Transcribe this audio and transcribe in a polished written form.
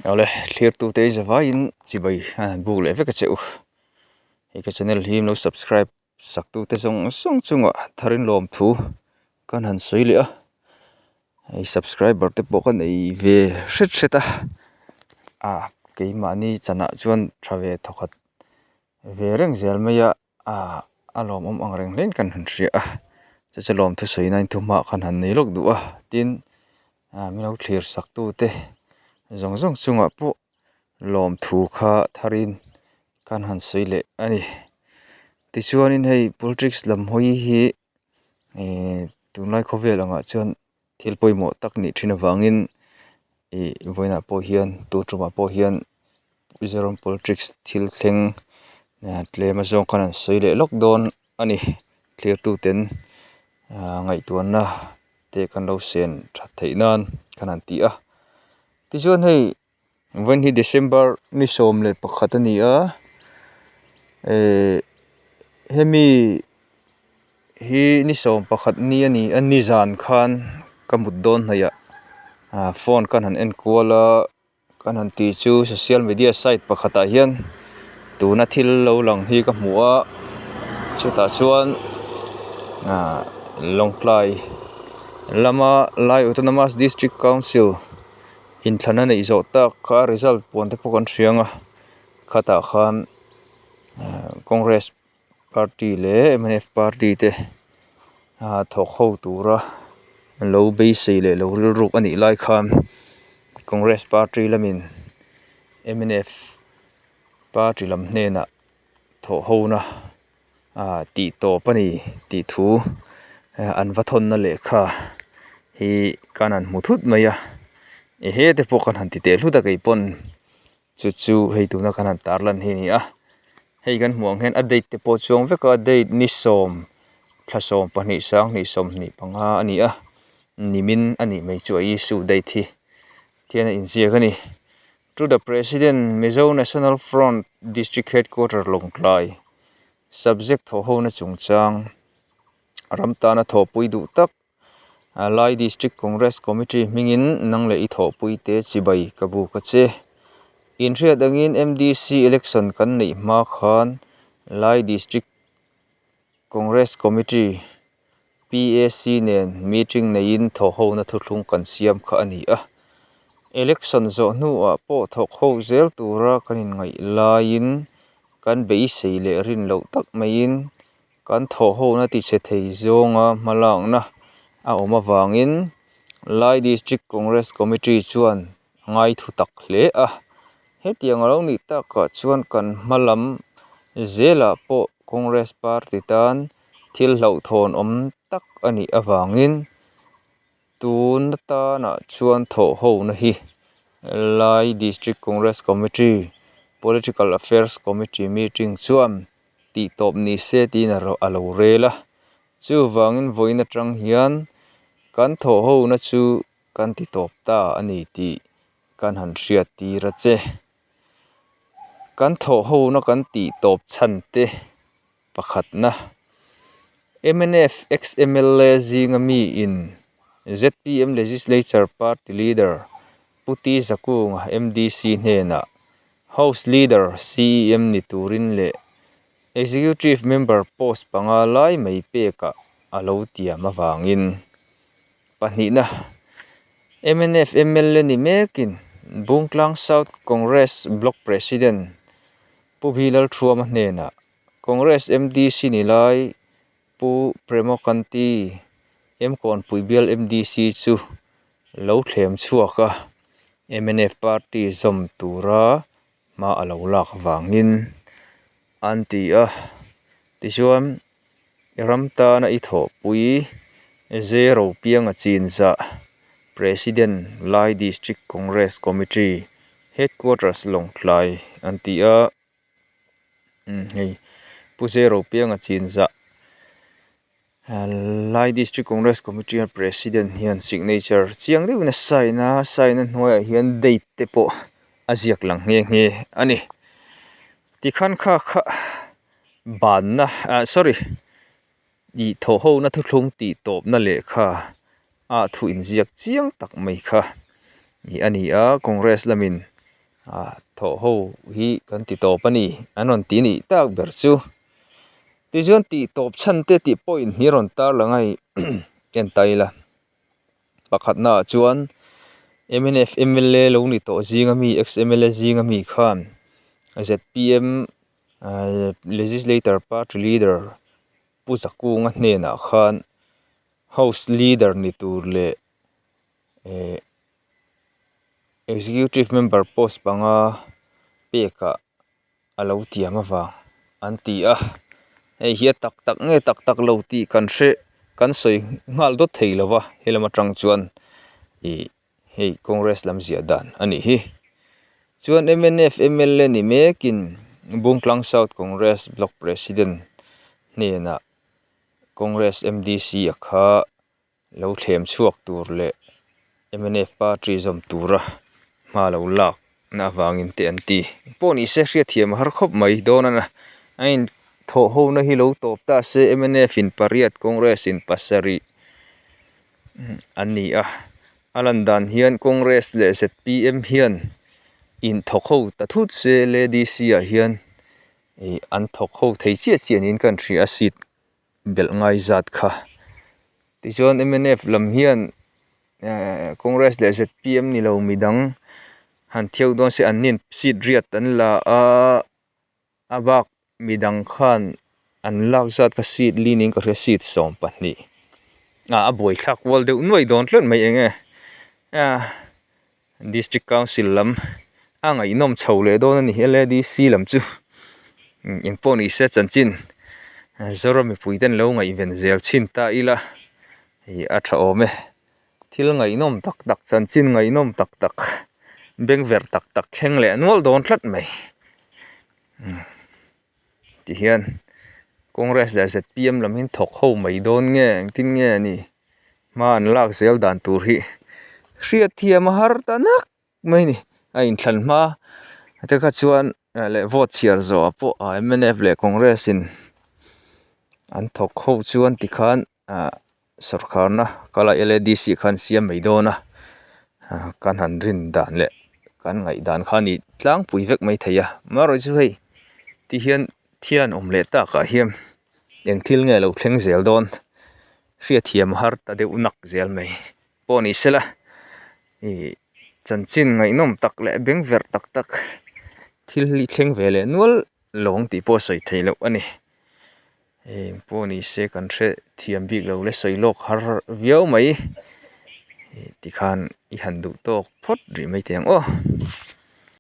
Awle thlirtute i zavaiin chibai a han buk leh vek a che u. Hei ka channel hi lo subscribe sak tute zawng zawng chungah tharin lawmthu kan han sawi leh a. Hei subscriber te pawh ka nei ve hret hret a ah keimahni chanah chuan tha ve thawkhat ve reng zel mai a. Ah a lawmawm ang reng hlein kan han hria a chu chu lawm thusawi na in thu hma khan han nei lawk duh a tin ah min lo thlir sak tu te zawng zawng chungah pawh lawmthu kha tharin kan han sawi leh a ni tichuanin hei politics lam hawi hi ihh tunlai khawvel angah chuan thil pawimawh tak nih thin avangin ih vawiinah pawh hian tun tumah pawh hian Mizoram politics thil thleng tlem a zawng khan an sawi leh lawk dawn a ni thlir tuten ah ngaihtuahna te kan lo sen that theih nan kan han ti a tichuan hei vawiin hi December ni 11 a ni a eh hemi. Hi ni 11 ni a ni a nizan khan ka mut dawn hnaih ah ah phone kan han en kual a kan han tih chu social media site pakhat ah hian tuna thil lo lang hi ka hmu a chutah chuan ah Lawngtlai lama Lai Autonomous District Council inthlan a neih zawh tak kha result puan te pawh kan hria ang a khatah khan ah Congress party leh mnf party te ah thawk ho tura lo beisei leh lo rilruk a nih lai khan congress party lamin mnf party lam hnenah thawh ho na ah tih tawp a ni tih thu an va thawn na lehkha hi kan han hmu thut mai a ehe te pawh kan han ti teh hlut a keipawn. Chu chu hei tuna kan han tarlan hi a ni a hei kan hmuh ang hian a date te pawh a chuang vek a date ni sawm thla sawm pahnih sanghnih sawmhnih panga a ni a nimin a nih mai chu a issue date hi tihian a inziak a ni to the president Mizo National Front district headquarter Lawngtlai subject thawh ho na chungchang ram tana thawhpui duh tak. Lai District Congress Committee hmingin nang leh i thawhpuite chibai ka buk a che. Inhriat angin MDC election kan neih hma khan Lai District Congress Committee, PAC, nen meeting neiin thawhhona thuthlung kan siam kha a ni a. Election zawh hnuah pawh thawkho zel tura kan inngaih laiin kan beisei leh rin loh tak maiin Kan thawhhona tichhe thei zawnga hmalakna a awm avangin Lai District Congress Committee chuan a ngaithu tak hle a. Hetiang a lo nih takah chuan kan hma lam zelah pawh Congress Party tan thil hlauhthawn awm tak a nih avangin Tun atanah chuan thawhhona hi Lai District Congress Committee Political Affairs Committee meeting chuan tihtawp ni se tiin a lo rel a. Chuvangin vawiin atang hian kan thawhhona chu kan titawp ta a ni tih kan han hriat tir a che. Kan thawhhona kan tihtawp chhan te Pakhatna, mnf ex-MLA zinga miin zpm Legislature Party Leader Pu T Zakunga MDC hnenah House Leader CEM ni turin leh Executive Member post panga lai mai pekah a lo tiam avangin. Pahnihna, mnf mla ni mekin Bungtlang South Congress Block President Pu V Lalthuama hnenah Congress MDC ni lai Pu Premo Kanti, Mkawnpui bial MDC chu lo thlem chhuak a, mnf party zawm tura hma a lo lak vangin an ti a. Tichuan, i ram tana i thawhpui Zero Pianga Chinzah, President, Lai District Congress Committee, Headquarters Lawngtlai an ti a. Hei Pu Zero Pianga Chinzah Lai District Congress Committee a President hian signature chiang deuhin a sign a sign a hnuaiah hian date te pawh a ziak lang nghe nghe a ni tikhan kha kha banna ah sorry ih thawh ho na thuthlung tih tawpna lehkha ah thu inziak chiang tak mai kha ih a ni a Congress lamin. Ah thawh ho hi kan ti tawp a ni an rawn ti nih tak ber chu. Tichuan tih tawp chhan te tih point hi a rawn tar lang a hei en ta ila. Pakhatna ah chuan mnf mla lo ni tawh zinga mi ex mla zinga mi khan zpm legislator party leader Pu Zakunga hnenah khan house leader ni tur leh eh executive member post panga pekah a lo tiam avang an ti a hei hi a tak tak nge tak tak lo tih kan hre kan sawi nghal dawt thei lo va helam atang chuan ih hei congress lam ziah dan a nih hi chuan mnf mla ni mekin Bungtlang South Congress Block President hnenah Congress M_D_C a kha. Lo thlem chhuak tur leh mnf party zawm tura hma lo lak na avangin te an ti. Pawh ni se hriatthiam a har khawp mai dawn a na. A in thawh ho na hi lo tawp ta se mnf in pariat Congress in pasarih an ni a. A lan dan hian Congress leh zpm hian in thawk ho ta thut se LADC ah hian ih an thawk ho thei chiah chiah niin ka hria a seat belh ngai zat kha tichuan mnf lam hian ehh congress leh zpm ni lo midang han theu dawn se an nin seat riat an la a a bak midang khan an lak zat kha seat li niin ka hria seat 12 ah a buaithlak kual deuh nuai dawn tlat mai eng nge ah district council lam a ngaihnawm chho leh dawn a ni L_A_D_C lam chu engpawh ni se chanchin Zoram mipui ten lo ngaihven zel chhin ta ila ih a tha awm e thil ngaihnawm tak tak chanchin ngaihnawm tak tak bengverh tak tak thleng leh nual dawn tlat mai tihian congress leh Z_P_M lam hi thawk ho mai dawn nge engtin nge a nih. Hma an lak zel dan tur hi hriat thiam a har ta nak mai a ni. A inthlan hma te kha chuan leh vote chhiar zawh ah pawh mnf leh congress in an thawk ho chuan tikhan ah sawrkharna kala L_A_D_C khan siam mai dawn a kan han rin dan leh kan ngaih dan kha a ni tlangpui vek mai thei a amaherawhchu hei tihian thian awm leh takah hian eng thil nge lo thleng zel dawn. Hriatthiam har ta deuh nak zel mai pawh ni sela ih chanchin ngaihnawm tak leh beng verh tak tak thil hi thleng ve leh nual lawng tih pawh sawi theih loh a ni eng pawh ni se kan hre thiam bik lo le sawi lawk har viau mai tikhan i han duh tawk phawt rih mai teh ang aw.